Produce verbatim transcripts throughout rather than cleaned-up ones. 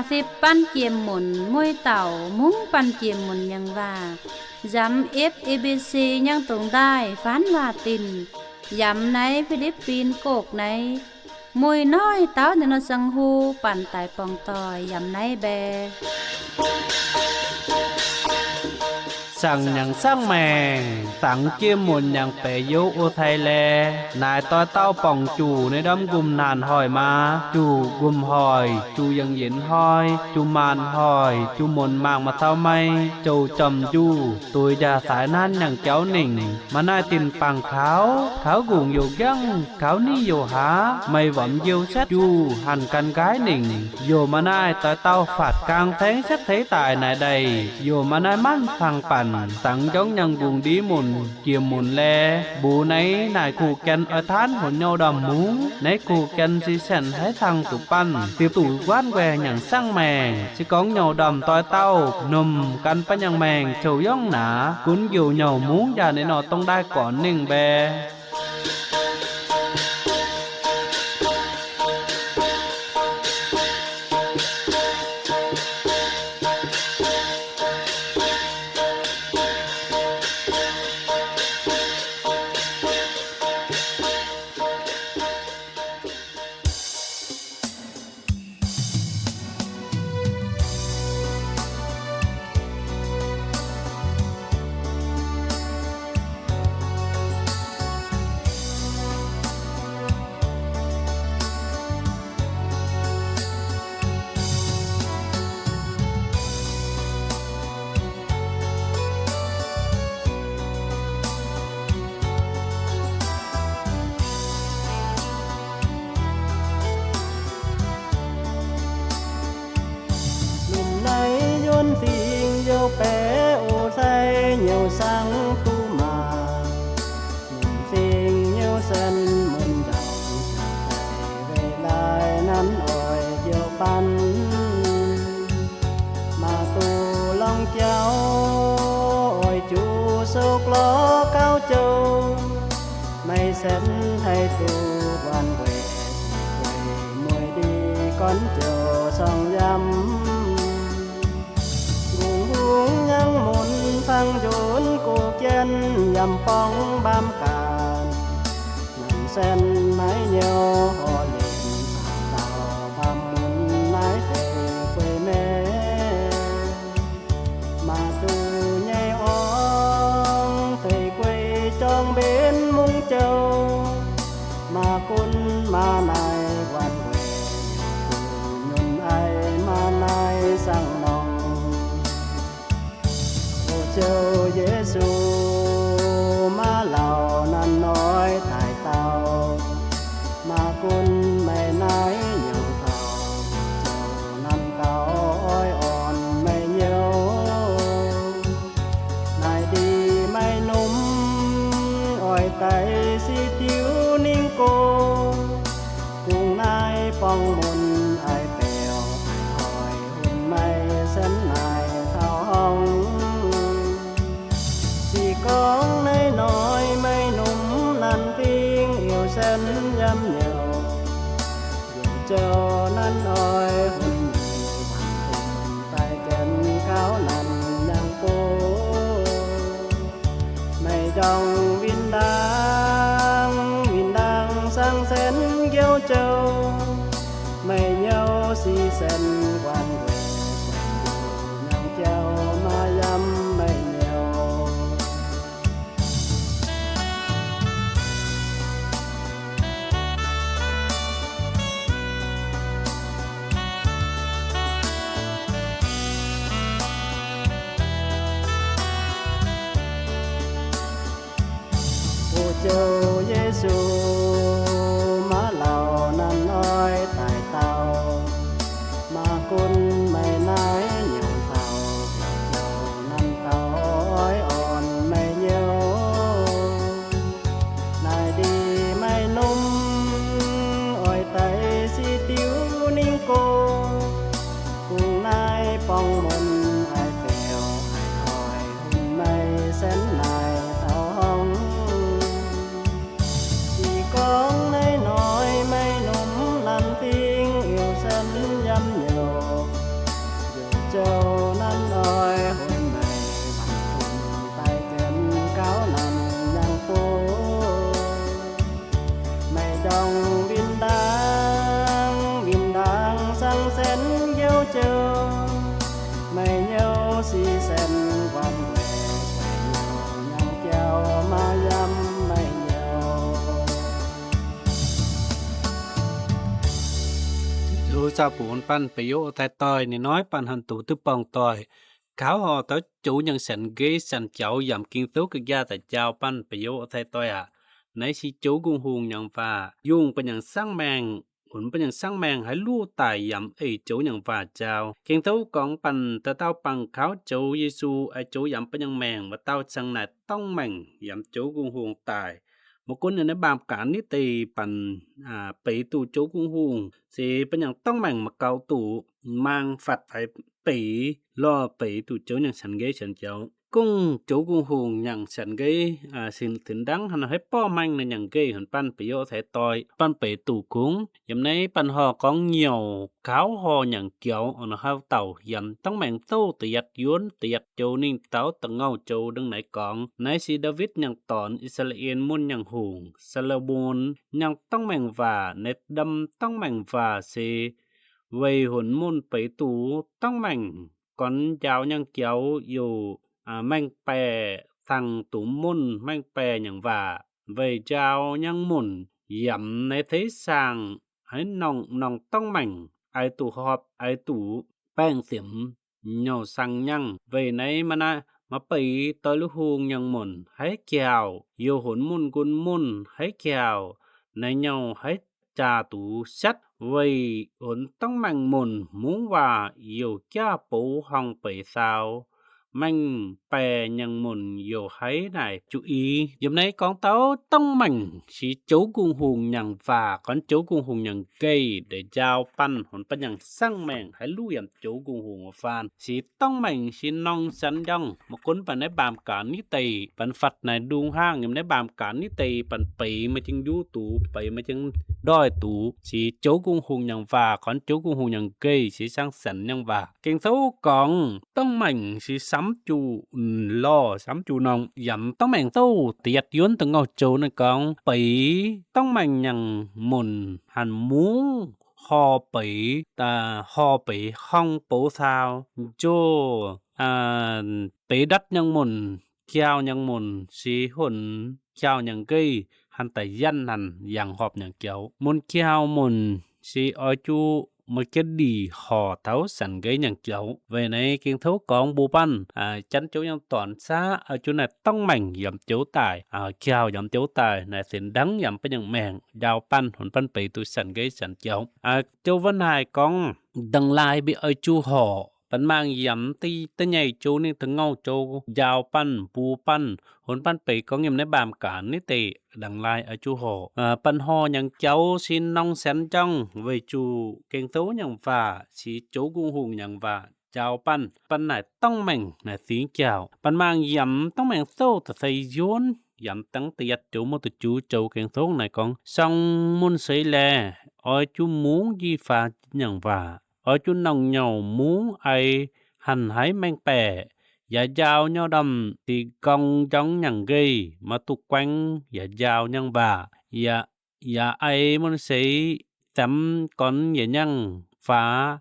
Phip pan kiêm mun, muoi tao mung pan kiêm mun ñang va. Yam Ep Ê Bê Xê ñang tông đai phan va tin. Yam nai Philippin kok nai. Muoi noi tao nơ nơ sang hu pan tai pong toi yam nai be. Sang ñang sang meng, tang kiêm mun ñang pe yô ô thai le, nai toi tao pong chu nai đom gum nan hoi ma, chu gum hoi, chu yang yin hoi, chu man hoi, chu mun mang ma thao mai, châu chom ju, tui ja sai nan ñang châu ning, ma nai tin pang khao, khao gung yô giăng, khao ni yô ha, mai vam yô set ju, hăn căn gái ning, yô ma nai toi tao phat kang theng set thế tài nai đài, yô ma nai man phang pan, tang jong ñang gung đi mun, kiêm mun le, bu nai, nai khu ken ơi than hôn nhau đom mung, nai khu ken si sen hai thang tu pan, tiếp tục quan que ñang sang meng, si kong nhau đom toi tao, num căn pan ñang meng, châu yong na, kun kiêu nhau mung ja nai no tông đai kon ning be. Lum nai yuan ting yô pe u sai nhiều sang tu ma. Lum ting nhiều sen mun dong sai ve lai nan oi nhiều pan. Ma tu long kiao oi chu suk lo cao châu. Mai sen hai tu quan huê, huê muôi đi con châu song yam. Gung gung ñang mun phang jun ku kiên yam pong bam kan. Nan sen mai nhiều ho lim tao bam mun nai thê quê mê. Ma tu nhai ong thê quê chong bên mung châu. Ma kun ma nai quan huê, tu nhun ai ma nai sang nong. Ô châu Yêsu, ma lao nan noi tai tao, ma kun mai nai nhiều tao, châu năm cao oi on mai nhiều. Nai đi mai num, oi tai si tiu ning cô. Kung nai pong mun ai peo, ai hoi hun mai sen nai thao hong. Si kong nai noi mai num nan ting iu sen yam nhiều. Iu châu nan oi hun mai van thum tai ken cao nan yang cô. Mai dong vin dang, vin dang sang sen kiêu châu. Mai nhiều si sen quan huê, quan huê nang kiêu ma yam mai nhiều. Ô châu Yêsu, ma lao nan oi tai tao, ma Vin đang, vin đang sang sen yau châu, mây nhau si sen quan huệ, mây nhau nhang kiao ma yam mây nhau. Lu sa pu hon pan pei yo thai toi ni noi pan hăn tu tư pong toi. Khao ho tao châu nhang săn gai săn kiao yam King Tố kơ gia ta jao pan pei yo thai toi a. Nai si châu gung hung nhang va. Yung pa nhang sang meng. Hun pa nhang sang meng hãy lu tai yam ei châu nhang va jao. King Tố kong pan ta tao păng khao châu Yêsu ai châu yam pa nhang meng. Và tao sang nai tong meng yam châu gung hung tai. Một cuốn này nó bàn cả nít tì pần, à, pỷ tù châu gung hung. Sì pa nhang tong meng ma kau tù mang phạt phải pỷ lo pỷ tù châu nhang săn gai săn châu. Gung châu gung hung nhang săn gai, à, xin thính đắng hăn hãy po meng nai nhang gai hăn pan pei yo thai toi. Pan pỷ tù gung. Yam nai pan ho kong nhiều khao ho nhang kiao hăn hao tao yam tong meng tâu tơ yat yuôn tơ yat châu ninh tao tơ ngau châu đăng nai kong. Nai si David nhang ton Israel mun nhang hung. Salomon nhang tong meng va, nai đam tong meng va si. Vay hun mun pei tu tong meng. Kon jao nhang kiao yu, à, meng pe thăng tu mun meng pe nhang va. Vay jao nhang mun yam nai thấy sang hãy nong nong tong meng ai tu họp ai tu peng sim nhô sang nhang. Vay nai ma na ma pei toi lu hung nhang mun hãy kiao. Yu hun mun gun mun hãy kiao. Nai nhô hãy cha tu sắt. Vay hun tong meng mun mung va yu kia pô hong pei sao. Meng pe nhang mun yu hãy nai chú ý. Yam nai kong tao tong meng si châu gung hung nhang va, kon châu gung hung nhang gai, để jao pan, hun pa nhang sang meng, hãy lu yam châu gung hung fan. Si tong meng, si nong săn jong, một cuốn pan nai bàn cả nít tì, pan phạt nai đung hang, yam nai bàn cả nít tì, pan pei ma ching yu tu, pei ma ching đoi tu, si châu gung hung nhang va, kon châu gung hung nhang gai, si sang săn nhang va. King Tố kong, tong meng si sắm chu, ừm, lo, sắm chu nong, yam tong meng tâu, tơ yat yuôn tơ ngau châu nai kong, pei, tong meng nhang mun, hăn mung, ho pei, ta ho pei hong pô sao, jo, à, pei đắt nhang mun, kiao nhang mun, si hun, kiao nhang gai, hăn ta yan hăn yang họp nhang kiao. Mun kiao mun, si ôi chu, ma kia đi ho thao săn gai nhang kiao. Vay nai King Tố kong bu pan, à, chăn châu nhang tuan sa, ôi chu nai tong meng yam châu tai, à, kiao yam châu tai, nai xin đắng yam pa nhang meng, jao pan, hun pan pei tu săn gai săn kiao. À, châu Văn Hải kong, đăng lai bi ôi chu ho, Pan mang yam ti, ti nhai chu ninh tơ ngau chu, jao pan, bu pan, hun pan pei kong yam nai bàn cả nít tì, đăng lai a chu ho. À, pan ho nhang kiao si nong săn jong, vay chu King Tố nhang va, si châu gung hung nhang va, jao pan, pan nai tong meng, nai si kiao. Pan mang yam tong meng tâu tơ sai yuôn, yam tăng tơ yat châu mâu tơ chu châu King Tố nai kong, song mun sai le, ôi chu mung ji pha nhang va. Ôi chu nong nhô mung ai hăn hãy meng pe. Ya jao nhô đam ti gong jong nhang gai, ma tu kueng ya jao nhang va. Ya, ya ai mun sei tăm kon ya nhang pha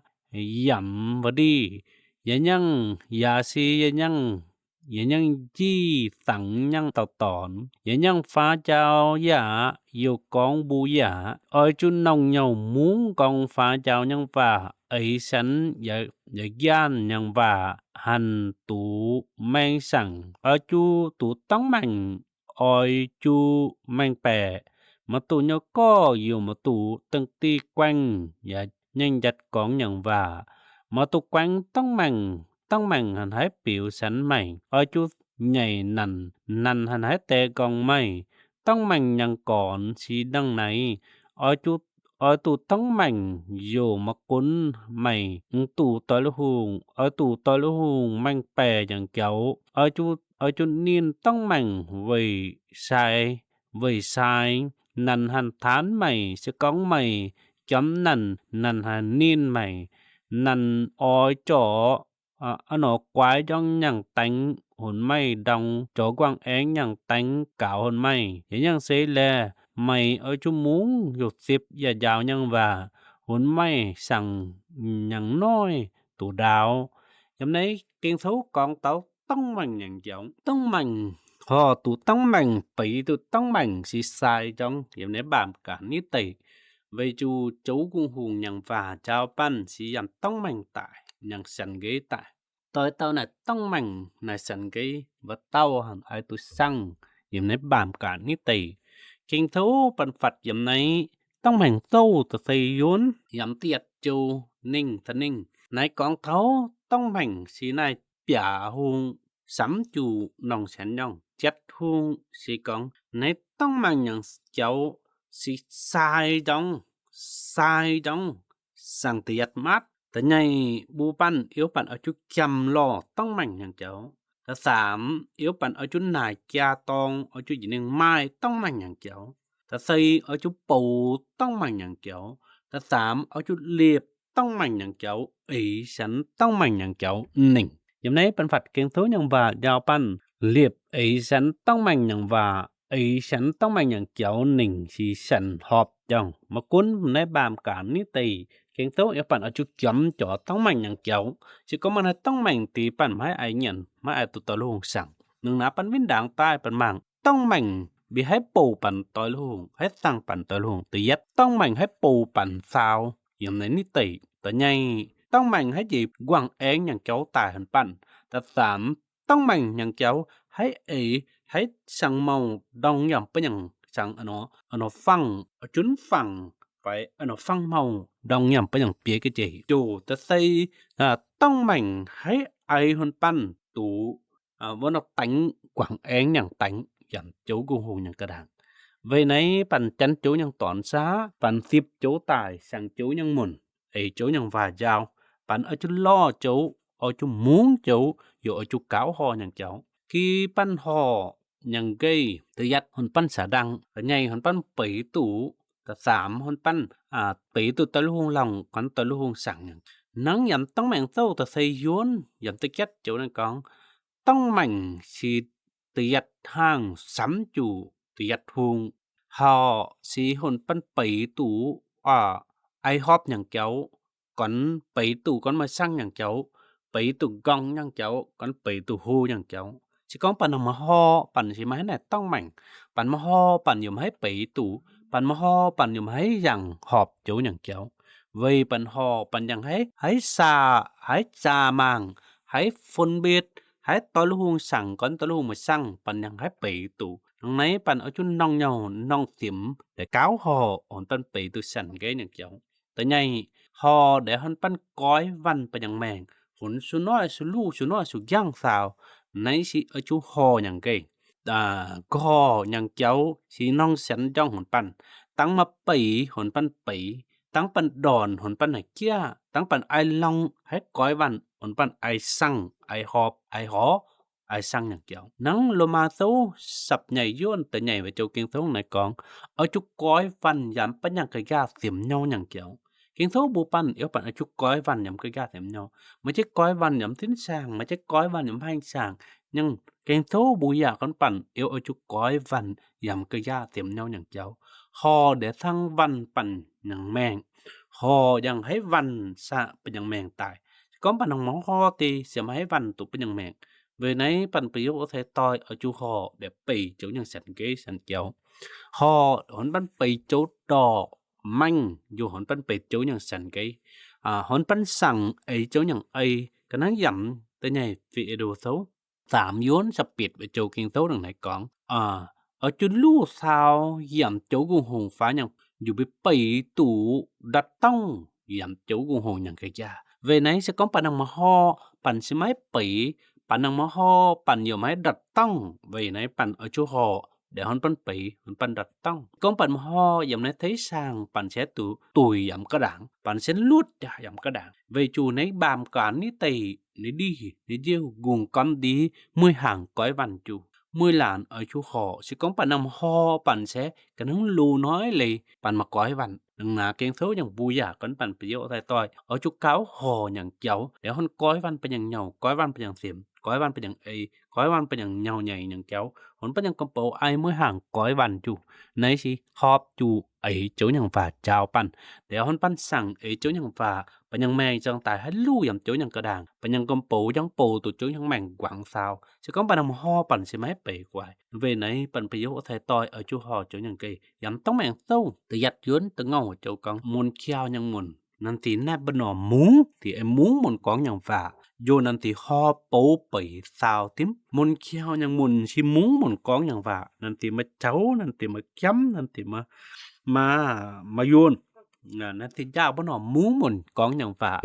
yam va đi. Ya nhang ya si ya nhang Ya nhang ji tăng nhang tao ton. Ya nhang pha jao ya, yu kong bu ya. Ôi chu nong nhô mung kong pha jao nhang va. Ai săn ya, ya gian nhang va. Hăn tu meng sang. Ôi chu tu tong meng. Ôi chu meng pe. Ma tu nhô ko yu ma tu tâng ti kueng. Ya nhang jat kong nhang va. Ma tu kueng tong meng. Tong meng hăn hãy piu săn meng. Ôi chu nhảy năn, năn hăn hãy te gong mây. Tong meng nhang kon si đăng nai. Ôi chu, ôi tu tong meng yu ma kun mây. Ng tu toi lu hung, ôi tu toi lu hung meng pe nhang kiao. Ôi chu, ôi chu nin tong meng vay sai, vay sai. Năn hăn than mây, si kong mây. Chom năn, năn hăn nin mây. Năn ôi cho, à, ano kuai jong nhang teng hun mây dong, cho guang eng nhang teng kao hun mây. Ya nhang sei le, mày ơ chu mung yô sip ya jao nhang va, hun mày sang nhang noi tu đao. Yam nây King Thố kong tâu tŏng meng nhang jao. Tŏng meng, ho tu tŏng meng, pei tu tŏng meng si sai jong, yam nây bam ka ni tây. Vei chu châu gung hùng nhang va jao păn si yam tŏng meng tai, nhang săn gei tai. Tôi tâu nai tŏng meng nai săn gei, va tâu hăm ai tu sang, yam nây bam ka ni tây. King Thố păn phật yam nây, tŏng meng tâu ta thây yôn, yam tiat châu ninh ta ninh. Nai kong thâu tŏng meng si nai pia hùng sắm chu nong săn nhong. Chăt hùng si kong, nai tŏng meng nhang châu si sai dong, sai dong. Sang ti yat mat, ta nhai bu păn, iêu păn ơ chu kiam lo tŏng meng nhang châu. Ta sam, iêu păn ơ chu nai kia tong, ơ chu ji ning mai tŏng meng nhang châu. Ta thây ơ chu pâu tŏng meng nhang châu. Ta sam ơ chu liệp tŏng meng nhang châu. Ê săn tŏng meng nhang châu ninh. Yam nây păn phật King Thố nhang va jao păn. Liệp ê săn tŏng meng nhang va. Ê săn tŏng meng nhang châu ninh si săn họp jong. Ma kun nây bam ka ni tây. King Thố iêu păn ơ chu kiam cho tŏng meng nhang châu. Si kong ma nai tŏng meng ti păn mhai ai nhen, mhai ai tu tơ lu hùng sang. Nưng na păn vin đang tai păn mang. Tŏng meng bi hãy pâu păn tơ lu hùng, hãy sang păn tơ lu hùng. Ti yat tŏng meng hãy pâu păn sao. Yam nây ni tây. Ta nhai tŏng meng hãy ji guang eng nhang châu tai hăn păn. Ta sam tŏng meng nhang châu, hãy ê, hãy sang mâu dong yam pơ nhang sang ano, ano phăng, chun phăng, phải ano phăng mâu dong yam pơ nhang pia kơ chê. Chu ta thây, à, tŏng meng hãy ê hăn păn tu, à, vô nọc têng, guang eng nhang têng, yam châu gung hùng nhang kơ đang. Vei nây păn chăn châu nhang tŏn sa, păn sip châu tai, sang châu nhang mŭn. Ê châu nhang va jao, păn ơ chu lo châu, ơ chu mung châu, yô ơ chu cáo ho nhang châu. Khi păn ho nhang gei, ta yat hŭn păn sa đăng, ta nhai hŭn păn pei tu, ta sam hŭn păn, à, pei tu tơ lu hùng lòng, kăn tơ lu hùng sang nhang. Năng yam tŏng meng thâu ta thây yôn, yam ta kiat châu năng kong, tŏng meng si ta yat hang sắm chu ta yat hùng. Ho si hŭn păn pei tu, à, ai họp nhang châu, kăn pei tu kăn ma sang nhang châu, pei tu gong nhang châu, kăn pei tu hu nhang châu. Si kong păn năng ma ho, păn si mhai nai tŏng meng, păn ma ho, păn yôm hãy pei tu, păn ma ho, păn yôm hãy yang họp châu nhang châu. Vei păn ho, păn yang hãy, hãy sa, hãy sa mang, hãy phân biệt, hãy tơ lu hùng sang, kăn tơ lu hùng ma sang, păn yang hãy pei tu. Năng nây păn ơ chu nong nhâu, nong sim, để cáo ho, hŭn păn pei tu săn gei nhang châu. Ta nhai, ho để hŭn păn koi văn pơ nhang meng. Hŭn su noi su lu, su noi su giang sao. Nây si ơ chu ho nhang gei. À, kơ ho nhang châu, si nong săn jong hŭn păn. Tăng ma pei, hŭn păn pei. Tăng păn đon, hŭn păn ai kia. Tăng păn ai lòng, hãy koi văn, hŭn păn ai sang, ai họp, ai ho. Ai sang nhang châu. Năng Lôma thâu săp nhai yôn ta nhai vei châu King Thố nai kong. Ơ chu koi văn yam pơ nhang kơ gia thiêm nhâu nhang châu. King Thố bu păn, iêu păn ơ chu koi văn yam kơ gia thiêm nhâu. Ma chê koi văn yam thin sang, ma chê koi văn yam hanh sang. Nhưng King Thố bu ya kăn păn, iêu ơ chu koi văn yam kơ gia thiêm nhâu nhang châu. Ho để thăng văn păn nhang meng. Ho yang hãy văn sa pơ nhang meng tai. Kong păn năng ma ho ti, siam hãy văn tu pơ nhang meng. Vei nây păn pơ yô thê tôi ơ chu ho để pei châu nhang săn gei săn châu. Ho, hŭn păn pei châu đo meng, yô hŭn păn pei châu nhang săn gei. À, hŭn păn sang ê châu nhang ê, kơ năng yam, ta nhai video thâu. Tam yôn săp pit vei châu King Thố năng nai kong. À, ơ chu lu sao yam châu gung hùng phá nhang, yô bi pei tu đăt tŏng yam châu gung hùng nhang kơ gia. Vei nây si kong păn năng ma ho, păn si mhai pei, păn năng ma ho, păn yô mhai đăt tŏng. Vei nây păn ơ chu ho, để hŭn păn pei, hŭn păn đăt tŏng. Kong păn ma ho, yam nây thê sang, păn se tu, tui yam kơ đang, păn se lŭt ya yam kơ đang. Vei chu nây bam ka ni tây, ni đi, ni jiu, gung kăm đi, mười hàng koi văn chu. Mười làn ơ chu ho, si kong păn năng ma ho, păn se Kơnang lu noi lei păn ma koi văn. Đơ̆ng na King Sâu yang bu ya kơnh păn pơyô thai toi. Ơ chu kơ̆ ho yang kiaŏ. Đe hŏn koi văn pơyang nhau, koi văn pơyang sim, koi văn pơyang ê, koi văn pơyang nhau nhai yang kiaŏ. Hŏn pơyang kơmpô̆ ai mui hăng koi văn chu. Nai si họp chu ai chô yang va jao păn. Đe hŏn păn sang ai chô yang va. Pơyang meng chang tai hai lu yam chô yang kơđang. Pơyang kơmpô̆ yang pô tu chô yang meng guang sao. Sư kơ̆ng păn năm ho păn si mai pei kuai. Vei nai păn pơyô thai toi ơ chu ho chô yang kei. Yam tŏng meng tâu, tơ yat yuôn tơ ngâu chô kơ̆ng mun kiao yang mun. Năn ti nai bơno mung, ti ai mung mun kong yang va. Yô năn ti ho pô pei sao tim. Mun kiao yang mun si mung mun kong yang va. Năn ti ma chau, năn ti ma kiam, năn ti ma, ma, ma yuôn. Năn ti jao bơno mung mun kong yang va.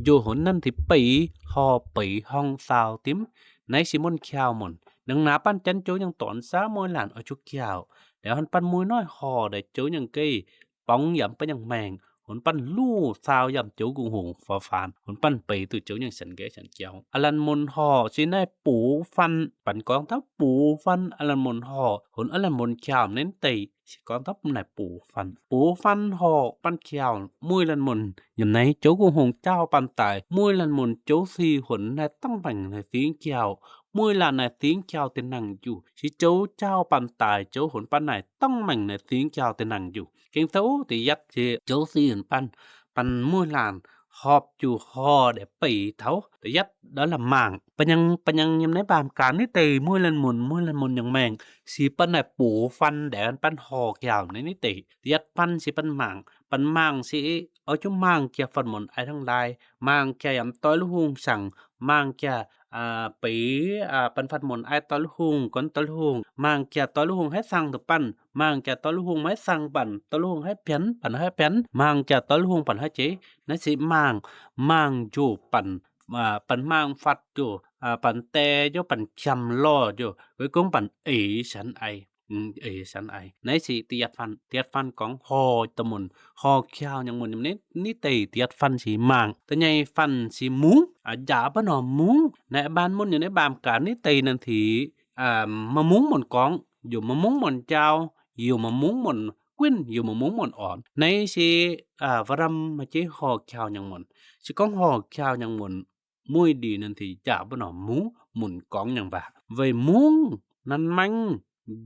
Yô hŏn năn ti pei, ho pei hong sao tim. Nai si mun kiao mun. Nâng na păn chăn chô yang ton sa mui lan ơ chu kiao. Đe hŏn păn mui noi ho đe chô yang kei. Pong yam pơyang meng, hŏn păn lu sao yam chô gung hung pha phan, hŏn păn pei tu chô yang săn ge săn kiao. Alan mun ho, si nai pu phan, păn kong tao pu phan, alan mun ho, hŏn alan mun kiao nen tei, si kong tao nai pu phan. Pu phan ho, păn kiao, mui lan mun, yam nai chô gung hung chao păn tai, mui lan mun chô si hŏn nai tŏng meng nai sing kiao, mui lan nai sing kiao ti nang ju, si chô chao păn tai, chô hŏn păn nai tŏng meng nai sing kiao ti nang ju. King Sâu ti yat si chô si hŏn păn, păn mui lan họp chu ho đe pei thâu, ti yat đó là màng. Pơyang, pơyang yam nai bam ka ni tei mui lan mun, mui lan mun yang meng. Si păn nai pu phan đe păn ho kiao ni ni tei. Ti yat păn si păn màng, păn màng si ơ chu màng kia phan mun ai thăng lai, màng kia yam toi lu hung sang, màng kia, à, pei, à, păn phan mun ai toi lu hung, kơ̆n toi lu hung, màng kia toi lu hung hai sang tu păn, màng kia toi lu hung mai sang păn, toi lu hung hai pian, păn hai pian, màng kia toi lu hung păn hai chê. Nai si màng, màng chu păn, à, păn màng phat chu, à, păn te chu păn kiam lo chu, cuối cùng păn ê săn ai. Ừ, ê săn ai. Nai si ti yat phan, ti yat phan kong ho tơ mun, ho kiao yang mun ni, ni tei ti yat phan si màng. Tơ nhai phan si mung, à, jao bơno mung. Nai ban mun ni nai bam ka ni tei năn ti, à, ma mung mun kong, yô ma mung mun jao, yô ma mung mun kuin, yô ma mung mun on. Nai si, à, va răm ma chê ho kiao yang mun. Si kong ho kiao yang mun, mui đi năn ti jao bơno mung, mun kong yang va. Vei mung, năn meng,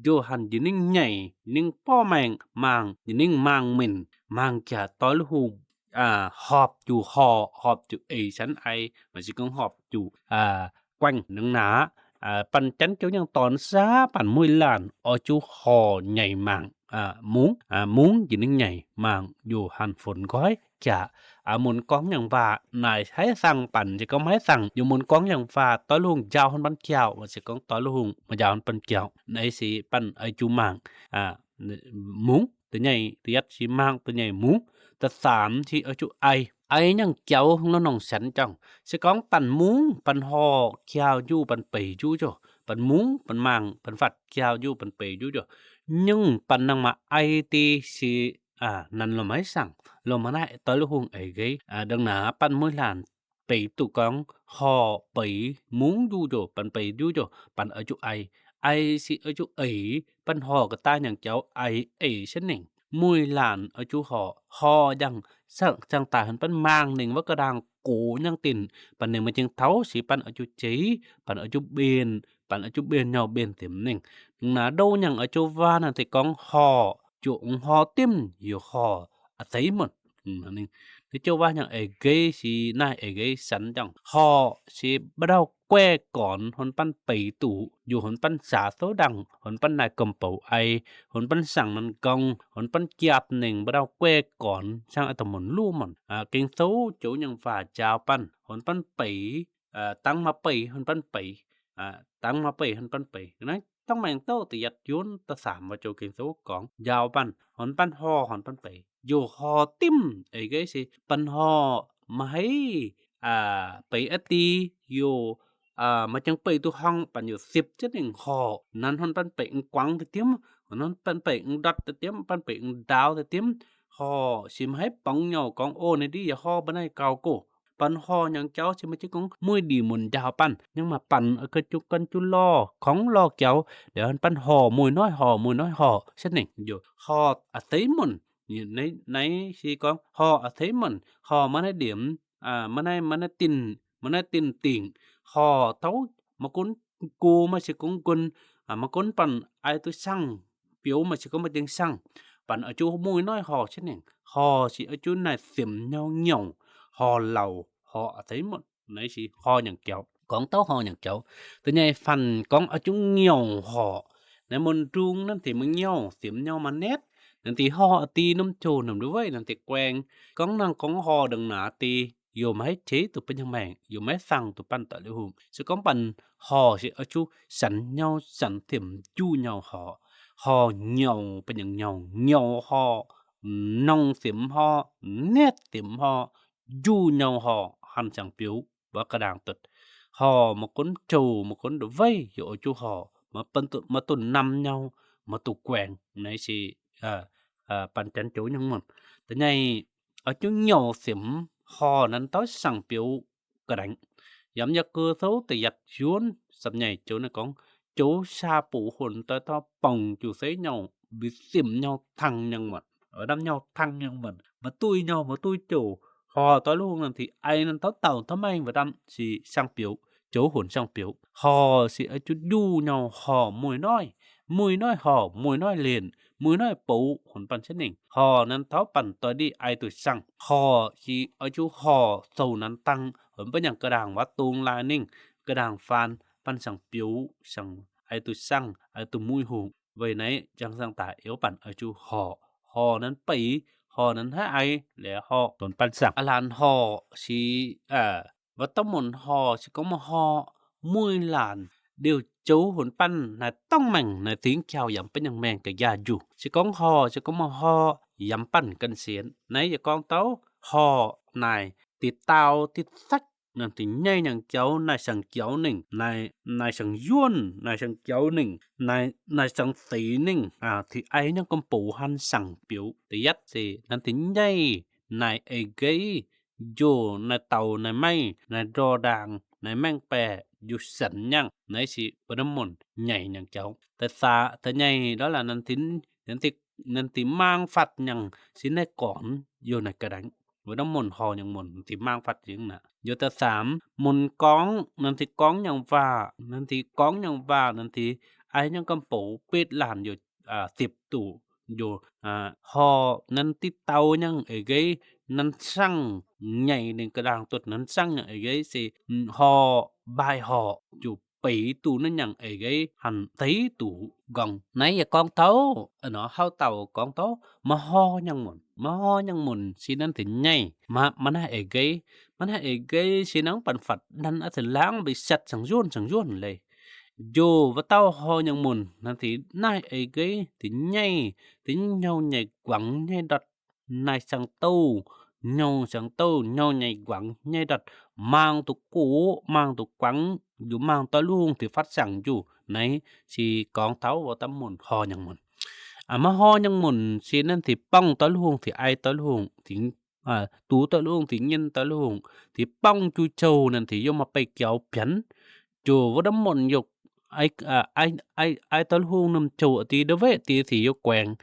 yô hăn ji ning nhai, ning po meng, màng, ji ning màng min, màng kia toi lu hung, à, họp chu ho, họp chu ê săn ai, ma si kong họp chu, à, kuang nâng na, à, păn chăn chô yang ton sa, păn mui lan, ơ chu ho nhai màng, à, mung, à, mung ji ning nhai, màng, yô hăn phun goi, kia, à, mun kong yang va, nai hai sang păn, si kong hai sang, yô mun kong yang va, toi lu hung jao hŏn păn kiao, ma si kong toi lu hung, ma jao hŏn păn kiao, nai si păn, ơ chu màng, à, mung, tơ nhai, ti yat si màng, tơ nhai mung, tơ sam si ơ chu ai, ai yang kiao hŏng lu nong săn chong, si kong păn mung, păn ho, kiao ju, păn pei ju chu, păn mung, păn màng, păn phat, kiao ju, păn pei ju chu, nhưng păn nang ma ai ti si à, năn lŏm hai sang, lŏm hai nai, toi lu hung ai gei, à, đơ̆ng na păn mui lan, pei tu kong, ho, pei, mung ju chu, păn pei ju chu, păn ơ chu ai, ai si ơ chu ai, păn ho kơ ta yang kiao ai, ai săn ning, mui lan ơ chu ho, ho yang, sang, sang ta hŏn păn màng ning va kơđang ku yang tin, păn ning ma ching thâu si păn ơ chu chê, păn ơ chu bên, păn ơ chu bên nhau bên tim ning, na đô yang ơ chu va năn ti kong ho, chu ung ho tim, yô ho, à, tei mun. Ừ, năn ning. Ti chô va yang ai gei si nai ai gei săn chong. Ho si bắt đầu que kon hŏn păn pei tu, yô hŏn păn sa số đăng, hŏn păn nai kơmpô̆ ai, hŏn păn sang năn kong, hŏn păn kiap ning bắt đầu que kon, sang ai tơ mun lu mun. À, King Sâu chô yang va jao păn, hŏn păn pei, à, tăng ma pei, hŏn păn pei, à, tăng ma pei, hŏn păn pei. Nai, tŏng meng tâu ti yat yuôn tơ sam va chô King Sâu kong, jao păn, hŏn păn ho, hŏn păn pei. Yô ho tim, ai gei si, păn ho, ma hai, à, pei a ti, yô, à, ma chang pei tu hŏng, păn yô sip chơ ning ho, năn hŏn păn pei ung kuang tơ tiêm, hŏn păn pei ung đăt tơ tiêm, păn pei ung đao tơ tiêm, ho, si ma hai pong nhau kong ô nai đi, yô ho bơnai kao cô. Păn ho nhang chao si ma chi kong mui đĭ mun jao păn. Nhưng mà păn a kơ chu kăn chu lo, khŏng lo chao. Để hăn păn ho mui nói ho, mui nói ho. Sĭt ning, yo. Ho a thấy mun. Nai, nai si kong, ho a thấy mun. Ho ma nai điểm, a, ma nai, ma nai tin, ma nai tin tỉnh. Ho thâu, ma kŭn ku ma si kong gun, a, ma kŭn păn ai tu sang. Piu ma si kong ma jeng sang. Păn a chu mui nói ho sĭt ning. Ho si a chu nai sim nhau nhau. Ho lau, ho a thấy mun. Nai si ho nhang chao. Kong thâu ho nhang chao. Tơ nhai phan kong a chu nhau ho. Nai mun trung năn thi ma nhau, sim nhau ma net. Năn thi ho a ti num chu num du vei, năn thi kueng. Kong năng kong ho đăng na ti. Yo mai che tu păn nhang meng, yo mai sang tu păn ta lu hung. Si kong păn ho si a chu săn nhau, săn sim ju nhau ho. Ho nhau păn nhang nhau, nhau ho. Nong sim ho, net sim ho. Ju nhau ho, hăn sang piu. Ba kơdang tŭt. Ho ma kŭn chu, ma kŭn du vei, yo a chu ho. Ma păn tu, ma tu năm nhau, ma tu kueng. Nai si, a, a, păn chăn chu nhang mun. Tơ nhai, a chu nhau sim, ho năn thâu sang piu kơdang. Yăm ya kơ thâu tơ yat yuôn, săp nhai chu nai kong. Chu sa pŭ hŭn tơ thâu pong chu se nhau, bi sim nhau thăng nhang mun. Ơ đăm nhau thăng nhang mun. Ma tui nhau, ma tui chu. Ho tơ lu hung năn thi ai năn thâu tao thâu meng ba đăm si sang piu. Chu hŭn sang piu. Ho si a chu ju nhau ho mui nói. Mui nói ho, mui nói liền. Mui nói pŭ hŭn păn sĭt ning. Ho năn thâu păn tơ đi ai tu sang. Ho si a chu ho sâu năn tăng. Hŭn păn nhang kơdang va tung lai ning. Kơdang phan, păn sang piu, sang ai tu sang, ai tu mui hung. Vei nai, chăng sang ta iêu păn a chu ho. Ho năn pei, ho năn hai ai, lĕ ho. Tŭn păn sang. A lan ho, si, a, va tơ mun ho, si kong ma ho, mui lan. Điều chu hŭn păn, nai tong meng, nai tiếng chao yăm păn nhang meng kơ ya ju. Si kong ho, si kong ma ho, yăm păn kăn sien. Nai ya kong thâu, ho, nai, ti tao, ti thach, năn thi nhai nhang chao, nai sang chao ning, nai, nai sang yuôn, nai sang chao ning, nai, nai sang ti ning, a, thi ai nhang kong pŭ hăn sang piu. Tơ yat si, năn thi nhai, nai ai gei, yo nai tàu, nai mei, nai dro đang, nai meng pe, yo săn nhang, nai si ba đăm mun, nhai nhang chao. Tơ sa, tơ nhai, đó là năn thi, năn thi, năn thi mang phạt nhang, si nai kon, yo nai kơdang. Ba đăm mun ho nhang mun, năn thi mang phạt nhang nă. Yo tơ sam, mun kong, năn thi kong nhang va, năn thi kong nhang va, năn thi ai nhang kong pŭ pit lan yo, a, tip tu. Yo, a, ho, năn ti tao nhang ai gei, năn sang nhai ning kơdang tŭt, năn sang nhang ai gei si, mm, ho, bai ho, yo pei tu năn nhang ai gei, hăn tei tu gong. Nai ya kong thâu, a, nă, hâu tao kong thâu, ma ho nhang mun. Ma ho nhang mun, si năn thi nhai, ma, ma nai ai gei, ma nai ai gei, si năng păn phạt, năn a thi lang bi săt sang yuôn, sang yuôn lei. Yo, va tao ho nhang mun, năn thi nai ai gei, thi nhai, thi nhau nhai guang nhai đăt, nai sang tu, nhau sang tu, nhau nhai guang nhai đăt, mang tu ku, mang tu kuang, yo mang tơ lu hung thi phạt sang yo, nai, si kong thâu va tơ mun, ho nhang mun. A ma ho nhang mun, si năn thi pong tơ lu hung, thi ai tơ lu hung, thi a, tu tơ lu hung, thi nhen tơ lu hung, thi pong chu chau năn thi yo ma pei kiao pian. Yo va đăm mun yo ai, a, ai, ai, ai tơ lu hung num chau a ti đa ve ti thi yo kueng.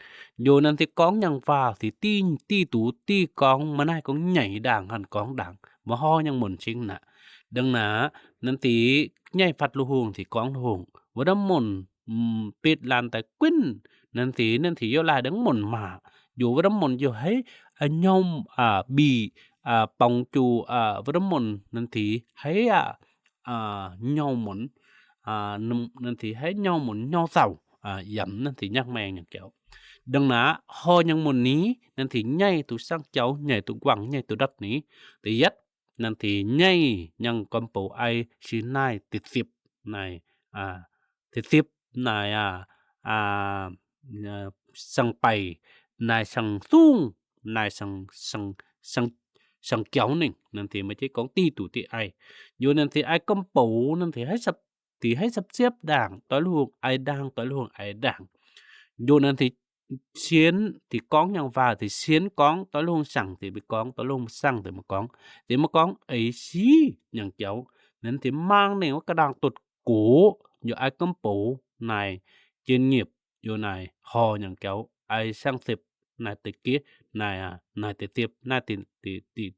Yo năn thi kong nhang va, thi ti, ti tu, ti kong, ma nai kong nhai đang, hăn kong đang. Ma ho nhang mun sing nă. Đăng nă, năn thi nhai phạt lu hung, thi kong lu hung. Va đăm mun, mm, pit lan tai kuin, năn thi, năn thi yo lai đăng mun ma. Yo va đăm mun yo hai, a, nhom, a, bi, a, pong chu, a, va đăm mun, năn thi hai, a, a, nhom mun, a, num, năn thi hai nhom mun, nhom sau, a, yăm năn thi nhang meng nhang chao. Đăng nă, ho nhang mun ni, năn thi nhai tu sang chao, nhai tu guang, nhai tu đăt ni, tơ yat, năn thi nhai, nhang kong pŭ ai, si nai, ti sip, nai, a, ti sip, nai, a, a, a, sang pei, nai sang sung, nai sang, sang, sang, sang chao ning, năn thi ma chi kong ti tu ti ai. Yo năn thi ai kong pŭ, năn thi hai săp, thi hai săp siep đang, tơ lu hung ai đang, tơ lu hung ai đang. Yo năn thi Xiên thì kong yang va thì Xiên kong, tơ lu hung săng thì bi kong, tơ lu hung săng thì ma kong. Thì ma kong, ê si yang châu. Nên thì mang neng wa kơdang tut ku, yo ai kơmpô, nai, chuyên nghiệp, yo nai, ho yang châu, ai sang sip, nai ti ki, nai, à, nai ti sip, nai ti, ti, ti,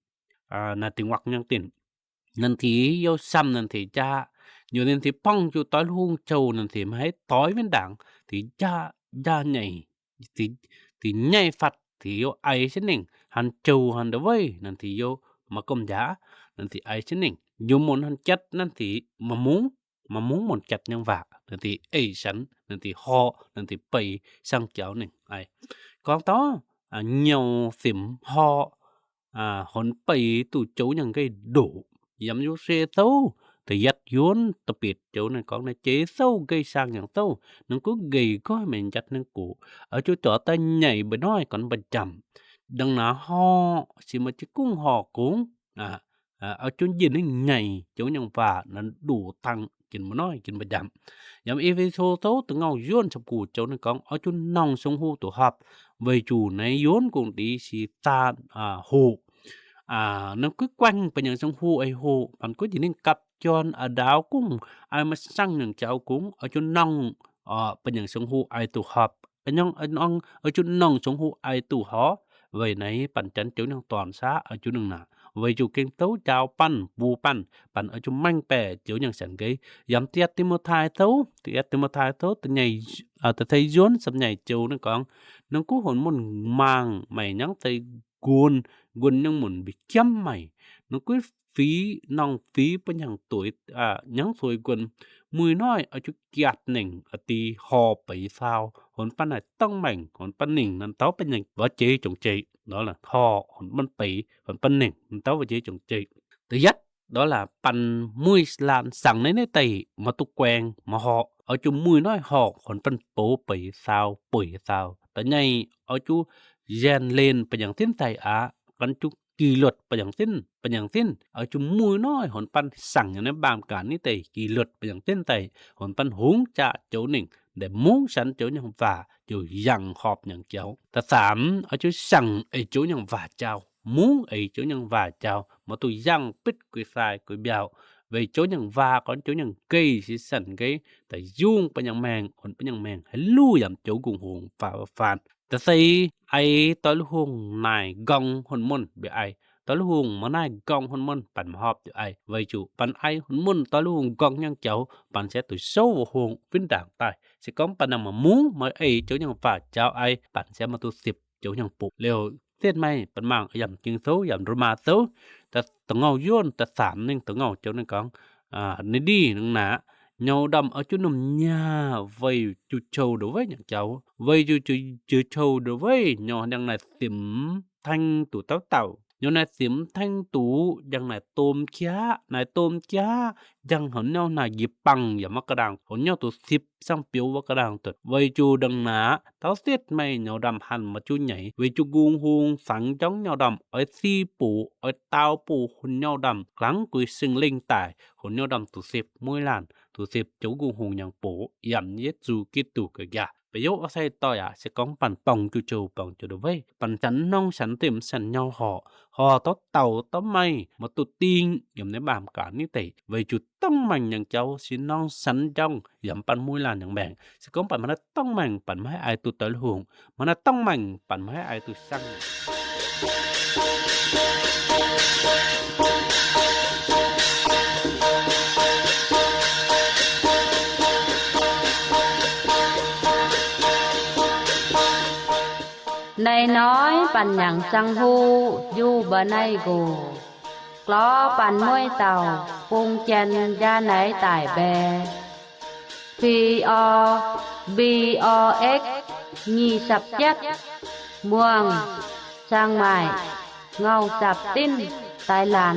à, nai ti ngoặc yang tin. Nên thì yo sam nên thì ja, yo nên thì păng yo tơ lu hung châu nên thì ma hê tơi vin dang, thì ja, ja nhảy, thì, thì nhảy phạt, thì yo ai si neng, hăn châu hăn đơ vơi, nên thì yo ma kơm ja, nên thì ai si neng, yo môn hăn chăt nên thì ma mung, ma mung môn chăt yang va, nên thì ê săn, nên thì ho, nên thì pây, sang châu neng, ai. Kong tơ, à, nhiều sim ho, à, hôn pây tu châu yang gay đổ. Yăm yo se sâu, tơ yat yuôn, tơ pit châu neng kong nai che sâu gay sang yang sâu. Neng ku gay goi men jat neng ku. Ở châu tơ nhảy bơ noi kong bơ jăm. Đăng na ho, si ma chi kung ho kung. À, à, ở châu jin neng nhảy, châu yang va, năn đủ tăng, kin bơ noi, kin bơ jăm. Yăm Êphêsô sâu, tơ ngao yuôn săp ku châu neng kong, ở châu nong sông hu tu họp. Vay chu nai yuôn kung ti si ta, à, hu. À, năn ku quanh pơ yang sông hu ai hu, păn ku jin neng kăp chon, à, đao kung, ai ma sang yang châu kung, ở châu nong, à, pơ yang sông hu ai tu họp. Ơ nhong, ơ nhong, ơ chu nong sông hu ai tu ho. Vay nai păn chăn châu yang toàn xã, ơ chu nong na. Vay chu keng tâu chao păn, bu păn, păn ơ chu manh pê, châu yang săn gay. Yăm tiết Timôthê tâu, tiết Timôthê tâu, tơ nhảy, à, tơ thầy yuôn săp nhảy châu neng kong. Nong ku hôn môn mang, mày nhắn thầy guôn, guôn yang môn bi kiăm mày. Nong ku phí, nong phí pơ yang tuổi, à, yang tuổi guôn. Mui noi, ơ chu kiat neng, ơ ti ho pây sao, hôn păn nai tông meng, hôn păn neng, năn tâu pơ yang, vă chế chống chế. Đó là ho, hôn păn pây, hôn păn neng, năn tâu vă chế chống chế. Thứ nhất, đó là păn mui lan sang nai nai tây, ma tu queng, ma ho, ơ chu mui noi ho, hôn păn pô pây sao, pây sao. Tơ nhảy, ơ chu rèn luyện pơ yang tin tây a, kăn chu kỷ luật pơ yang tin, pơ yang tin. Ơ chu mui noi hôn păn sang yang nai bam ka ni tây, kỷ luật pơ yang tin tây, hôn păn hung cha châu neng, để mung săn châu yang va, châu yang họp yang châu. Tơ sam, ơ chu sang ê châu yang va châu, mung ê châu yang va châu, ma tu yang pit kui sai kui biao. Vay châu yang va kong châu yang gay si săn gay, tơ yung pơ yang meng, hôn pơ yang meng, hê lu yăm châu gung hung va va phan. Tơ sây ai tơ lu hung nai gong hôn môn bi ai. Tơ lu hung ma nai gong hôn môn păn ma họp bi ai. Vay chu păn ai hôn môn tơ lu hung gong yang châu păn se tu sâu vă hung vin dang tai. Se kong păn nang ma mung ma ai châu yang va châu ai păn se ma tu sip châu yang pô. Leo tiết mày păn mang yăm king sâu yăm Rôma sâu. Tơ, tơ ngao yuôn tơ sam neng tơ ngao châu neng kong. À, nai đi neng na. Nhâu đăm ơ chu nôm nha, vay chu châu đơ vơi yang châu. Vay chu, chu, chu châu đơ vơi, nhâu yang nai sim thanh tu tâu tâu. Nhâu nai sim thanh tu, yang nai tôm kia, nai tôm kia, yang hôn nhâu nai gi păng, ya ma kơdang, hôn nhâu tu sip sang piu vă kơdang tut. Vay chu đăng na, tâu tiết mày nhâu đăm hăn ma chu nhảy. Vay chu gung hung sang jong nhâu đăm, ơi si pô, ơi tao pô, hôn nhâu đăm, klang kui sing ling tai, hôn nhâu đăm tu sip mui lan. Tu sip châu gung hung yang pô, yăm Yêsu Kristô kơ gia. Bơ yo ơ sai tơi a, se kong păn pong chu châu pong chu đơ vơi. Păn săn nong săn tim săn nhâu ho. Ho tâu tâu tâu mày, ma tu ting, yăm nai bam ka ni tây. Vay chu tông meng yang châu, si nong săn jong, yăm păn mui lan yang meng. Se kong păn ma nai tông meng, păn ma hê ai tu tơ lu hung. Ma nai tông meng, păn ma hê ai tu sang. Nai noi păn yang sang hu, yu bơ nai gu. Klo păn mui tâu, pung chen ja nai tai be. P O, B O X, nhi săp jet, Muông, Chiang Mai, ngao săp tin, Thái Lan.